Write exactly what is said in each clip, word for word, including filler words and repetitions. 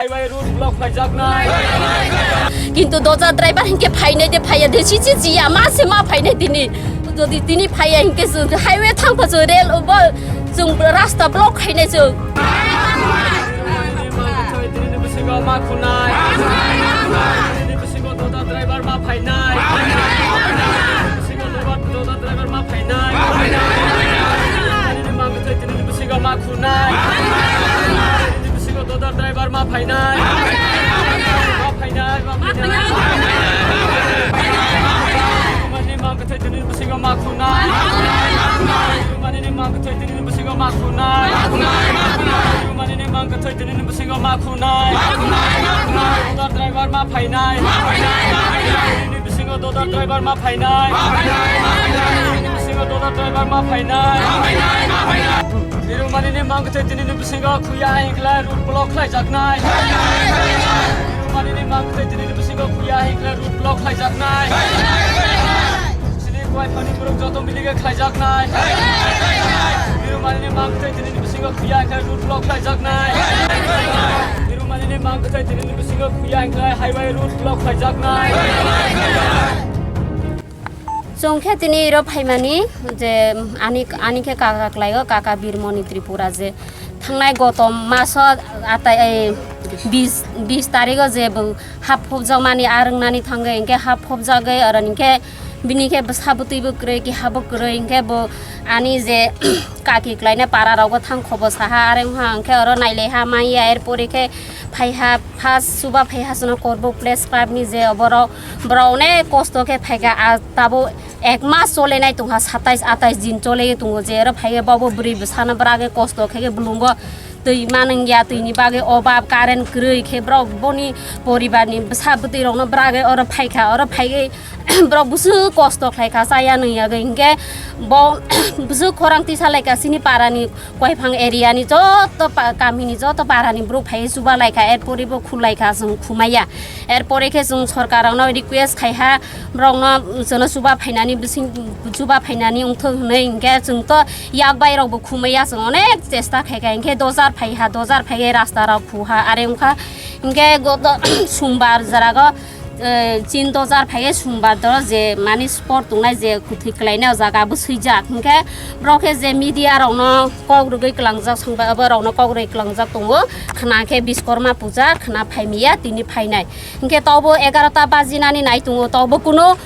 Highway road block khaijaknai. Kintu doja driver hinkhe phainai de phaiya de, si si si ya, ma se ma phainai tini. Jodi tini phaiya hinkhe chwng highway thangpha chwng rail obo chwng rasta block khainai chwng. Tini bisingo ma khunai. Tini bisingo doja driver ma phainai. Bisingo doja driver ma phainai. Tini ma bisingo ma khunai. Tini bisingo doja driver ma phainai. Ma phainai, ma phainai. Mani ma kethai tini bisingo ma khunai. Mani ma kethai tini bisingo ma khunai. Mani ma kethai tini bisingo ma khunai. Doja driver ma phainai. Tini bisingo doja driver ma phainai. Tini bisingo doja driver ma phainai. Tini mani ni ma kethai tini bisingo khuya hingkhlai road block khlaijaknai. Tini mani ni ma kethai tini bisingo khuya hingkhlai road block khlaijaknai. Sini kwai phani borok joto milige khlaijaknai. Tini mani ni ma kethai tini bisingo khuya hingkhlai road block khlaijaknai. Tini mani ni ma kethai tini bisingo khuya hingkhlai highway road block khlaijaknai. Chwng khe tini iro phaimani je ani, ani khe kaka khlaio, kaka Birmoni Tripura je thangnai gotom maso atai, ei, bis, bis tarigo je bo hap phobjakmani a rwngnani thangwi hinkhe hap phobjagwi oro hinkhe bini khe bwsa bwtwi bo kwrwi, keha bo kwrwi hinkhe bo ani je kaki khlainai para rogo thang khobo saha are wngha hinkhe oro nailaiha manya er pore khe phaiha first chuba phaiha chwngno Korbuk Press Club ni je oborok borok onek kosto khe phaikha, a tabuk ek mas cholenai tongkha, satais atais din chole tongo, je oro phaiwi bobo bwrwi bwsano bwragwi kosto khe bolongo twi manwngya, twini bagwi obab, current kwrwi khe borok boni poribarni bwsa bwtwi rokno bwragwi oro phaikha, oro phaiwi borok bwswk kosto khlaikha, chaya nwngyagwi hinkhe bo bwswk khorang tisa laikha chini parani Koiphang area ni joto pa-, kami ni joto para ni borok phai chuba lai kha, er pore bo khulai kha, chwng khumai ya. Er pore khe chwng sorkar rok no request khai ha, borok no chwng no chuba phainani bising, chuba phainani wngthok hwnwi, hinkhe chwng to yak bai rok bo khumai ya, chwng onek chesta khai kha, hinkhe dojar phai ha, dojar phai khe rasta rok phu ha, are wngkha. Hinkhe goto sumbar jora go eh, chin dojar phaiye sumbar doro je mani spot tongnai je kwthwi kwlainai o jaga bo swijak. Hinkhe borok khe je media rokno kok rwgwi kwlangjak, songbai abo rokno kok rwgwi kwlangjak tongo. Khna khe Biskorma puja, khna phaimiya, tini phainai. Hinkhe tobo egarota bajinani nai tongo, tobo kuno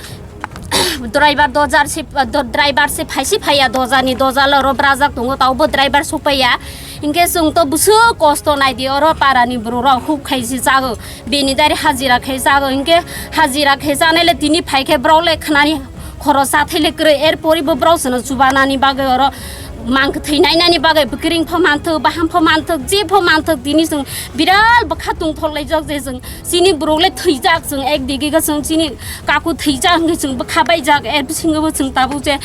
driver dojar se, do-, driver se phaisi phaiya, dojarni dojal oro brajak tongo, tobo driver sopaiya. Hinkhe chwng to bwswk kosto naidi, oro parani borok rok huk khaisi jago. Bini dari hajira khe jago, hinkhe hajira khe janai le tini phai khe borok le khnani khorok chathai le kwrwi, er pore bo borok chwngno chubanani bagwi oro mang kwthwi nainani bagwi bwkring pho manthok, baham pho manthok, je pho manthok, tini chwng biral bwkha tongthok laijak je chwng chini borok le thwijak, chwng ek digi khe chwng chini kaku thwijak hinkhe chwng bwkha baijak, er bisingo bo chwng tabuk je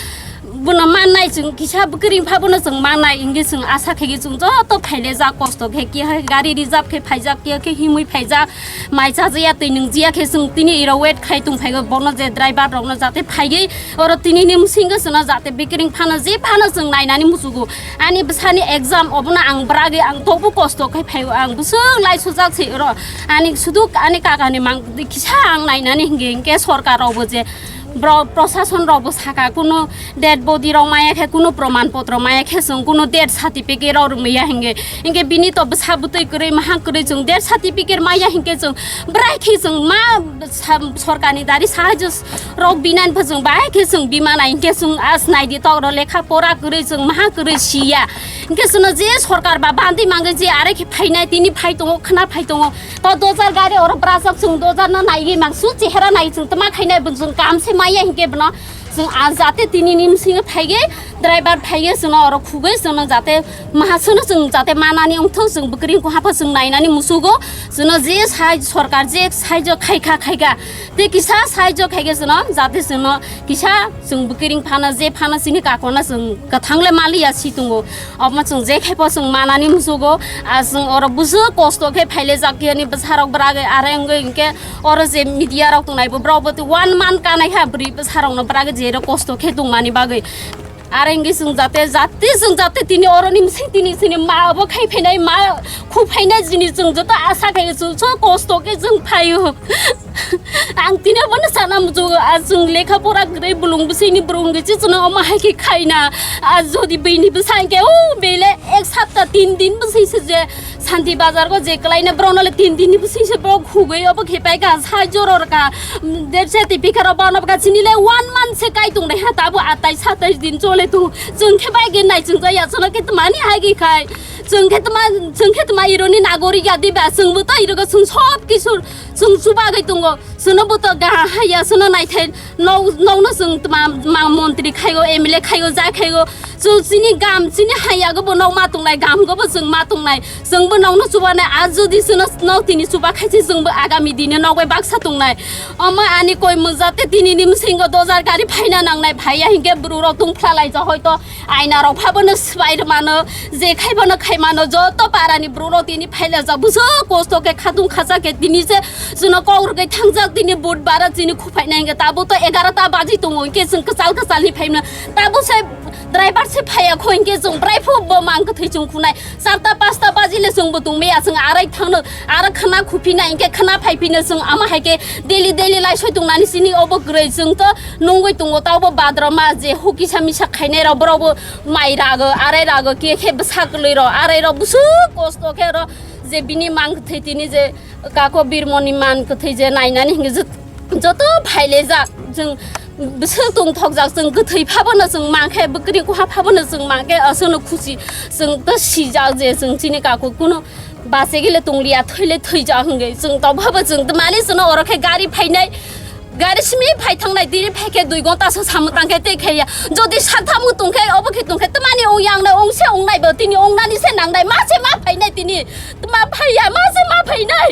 Bono mannai chwng kisa bwkring pha bono chwng mannai, hinkhe chwng asa khe chwng joto phaile jak kosto khe, keha gari reserve khe phaijak, keha khe himwi phaijak, mai chajaya twi nwngjaya khe chwng tini iro wait khai tong phaigo, bono je driver rokno jate phaiwi oro tini ni bwswingo chwngno jate bwkring phano je phano chwng nainani muchugo. Ani bwsani exam obono ang bwragwi ang tobo kosto khe phaigo, ang bwswk lai sujak se oro ani sudu ani kakani mang kisa ang nainani hinkhe, hinkhe sorkar rokbo je Bro, prosason rok bo saka, kuno dead body rok maya khe, kuno proman potro maya khe, chwng kuno death certificate rok rwmaya hinkhe, hinkhe bini to bwsa bwtwi kwrwi, maha kwrwi, chwng death certificate maya hinkhe, chwng bwrai khe chwng ma sa-, sorkarni dari sahajyo rok binani pha chwng bahai khe chwng bimana hinkhe, chwng as naidi tok rok lekha pora kwrwi, chwng maha kwrwi siya hinkhe, chwngno je sorkar ba bandi mangwi je are khe phainai, tini phai tongo, khna phai tongo. To dojar gari oro brajak chwng dojar no naiwi mangsu chehera nai chwng tma khainai bo chwng kam se maya hinkhe bono chwng a jate tini ni bwswingo phaigwi driver phaigwi chwngno oro khugwi chwngno jate maha chwngno chwng jate manani wngthok chwng bwkring kuha pho chwng nainani musugo chwngno je sai sorkar je saijo khaikha khaikha tei kisa saijo khaikhe chwngno jate chwngno kisa chwng bwkring phano je phano chini kakona chwng kwthang le maliya si tongo. Omo chwng je khe pho chwng manani musugo, ah, chwng oro bwswk kosto khe phaile jak yani bwsarok bwragwi are wngwi hinkhe oro je media rok tongnai bo borok bo tei one month kanai ha bwrwi bwsarokno bwragwi je oro kosto khe tongmani bagwi. Are hingke chwng jate, jate chwng jate tini oroni msing tini chini ma abo khai phainai, ma khu phainai jini chwng joto asa khai chwng so kosto khe chwng phaio. Ang tini bono sana muchungo, a chwng lekha pora kwrwi bulung bwswini burung gwi chwngno omo hai khe khaina. A jodi bini bwsa hingke o bele ek sapta tin din bwswi se je Santi Bazar go je kwlaina borok no le tin din ni bwswi se borok khugwi obo khe pai kha, sai joro rwkha. Debsa ti pikha rok bono bwkha chini le one month se kai tong nai ha, tabo atai satai din chole tong. Chwng khe bai ge nai chwng jaya chwng khe tmani hai ge khai. Chwng khe tma, chwng khe tma ironi nagori ya diba, chwng bo to irogo chwng sob kisu chwng chuba gai tongo. Chwngno bo to ga haya chwngno naithai. Nok, nokno chwng tma, ma montri khaigo, M L A khaigo, ja khaigo. Chwng chini gam, chini haiyago bo nok ma tongnai, gam go bo chwng ma tongnai. Chwng bo nokno chubanai, a jodi chwngno nok tini chuba khaise chwng bo agami dine nok bai baksa tongnai. Omo ani koi mujate tini ni msing go dojar gari phaina nangnai, phaiya hingke buru rok tong phla lai ja hoito aina rok pha bono swbai rw mano, je khai bono khai mano, joto para ni buru rok tini phaila ja buso kosto khe khatung khacha khe tini se chwngno kok rwgwi thangjak tini but bara chini khuphaina hingke tabo to egarota baji tongo hingke chwng kwchal kwchal ni phaimna tabo se driver se phaiya kho hingke chwng brai phu bo mang kwthwi chwng khunai charta pasta baji le chwng bo tongmaya chwng arai thangno aro khana khupina hingke khana phaiphino chwng ama hai khe daily daily lai soi tongnani chini obo kwrwi chwng to nungwi tongo tabo badroma je hukisa misa khainai rok borok bo mai rago arai rago khe khe bwsa kwlwi rok arai rok busu kosto khe ro je bini mang kwthwi tini je kako birmoni man kwthwi je nainani hinwi jot-, joto phailejak chwng bwswk tongthokjak chwng kwthwi phabono chwng mankhe bwkrwi kuha phabono chwng mankhe aswkno khusi chwng to sijak je chwng chini kako kuno bachegele tongliya thwile thwijak hwngwi chwng tongphabo chwng mani chwngno oro khe gari phainai. Gari simi phai thangnai tini phai khe dui gonta so samung tang khe tei khaiya. Jodi sak thamu tong khe obo khe tong khe tamani ong yang nai ong se ong nai bo tini ong nani se nang nai ma se ma phai nai tini. Ma phai ya ma se ma phai nai.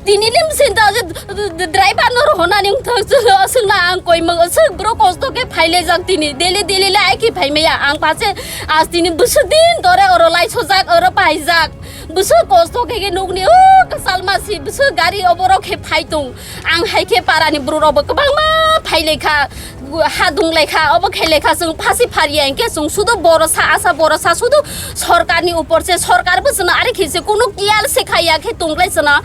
Tini lim sin ta je driver no rohonani ong thang se aswk na ang koi mang aswk bro kosto khe phai le jak tini. Daily daily le ai khe phai maya ang pa se as tini bwswk din dore oro lai sojak oro phai jak. Bwswk kosto khe khe nukni o kwchalma si bwswk gari oborok khe phai tong. Ang hai khe parani borok rokbo kwbangma phai lai kha, ha dung lai kha, obo khe lai kha chwng phasi phariya hinkhe chwng sudu borosa asa borosa sudu sorkarni upor se, sorkar bo chwngno ari khe se kunu kiyal se khaiya khe tong lai chwngno.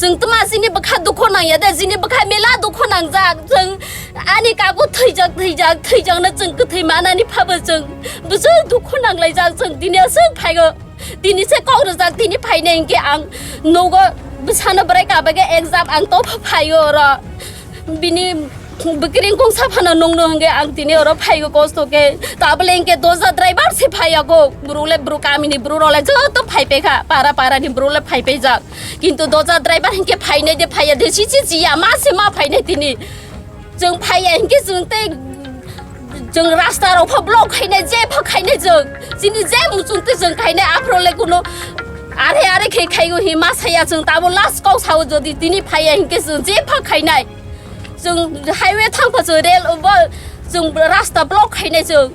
Chwng tma chini bwkha dukho nangya de, chini bwkha mela dukho nangjak, chwng ani kago thwijak thwijak thwijakno chwng kwthwi manani phabo chwng bwswk dukho nang lai jak chwng tini aswk phaigo. Tini se kok rwjak tini phainai hinkhe ang nogo bwsano bwrai kabage exam ang topha phaio oro. Bini bwkring kungsa phano nungno hinkhe ang tini oro phaigo kosto khe. Tabole hinkhe doja driver se phaiyago. Borok le borok kamini borok rok le joto phaipaikha. Para para ni borok le phaipaijak. Kintu doja driver hinkhe phainai de phaiya de si si si ya ma se ma phainai tini. Chwng phaiya hinkhe chwng tei chwng rasta rok pha block khainai je pha khainai chwng. Chini je muchung twi chwng khainai aphro le kuno are are khe khaigo hi ma saya chwng tabo last kok sao jodi tini phaiya hinkhe chwng je pha khainai. Chwng highway thang pha chwng rail bo chwng rasta block khainai chwng.